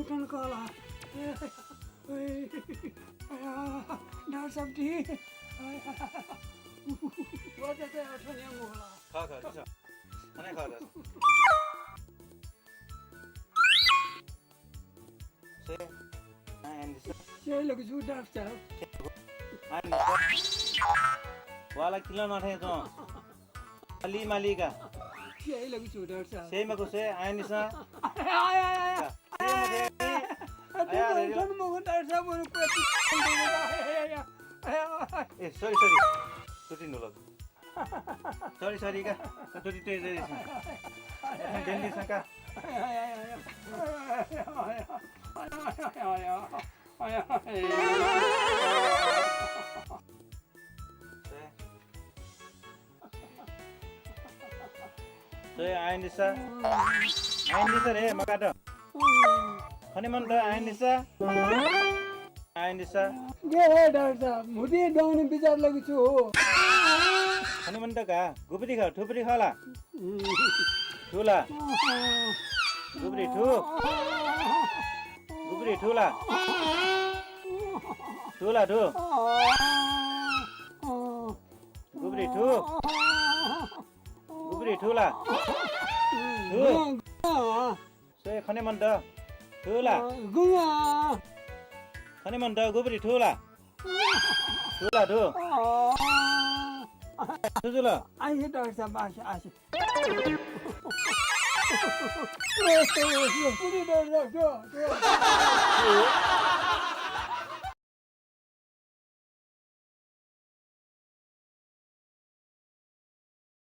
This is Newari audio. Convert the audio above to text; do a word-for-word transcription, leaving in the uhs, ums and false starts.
थन कला। ए, ए, अया, डाक्टर साहब दी। अया, व त अथो न्यागु होला। खः, खः, दिसँ। अने खः, खः। से, आ, एन्डिसा। से लगे छु डाक्टर साहब। आ, एन्डिसा। वाला किलो नथे च्वं। माली, माली का। से लगे छु डाक्टर साहब। से मखु से, आ, एन्डिसा। आय, आय, आय, आय। से मखु से। आय, आय, आय। ए, sorry, sorry। छुट्टी नुलक। Sorry, sorry का। कतोटी ते रे। डेन्डी सका। ते आइन्दिसा। आइन्दिसा रे मकात। खने मन त आइन्दिसा। आइन्दिसा। गे हे डाक्टर साहब, म्हुतुइ दौने बिचार लगे छु हो। खने मन त का, गुपति खः, थुपति खः ला? थु ला? गुपति थु? गुपति थु ला? थु ला थु? गुपति थु? गुपति थु ला? थु? स्वये खने मन त। थु ला? अँ, गुया। खने मन त, गुपति थु ला? थु ला थु? अँ। थु जुल? आइसे डाक्टर साहब, आइसे, आइसे। थु।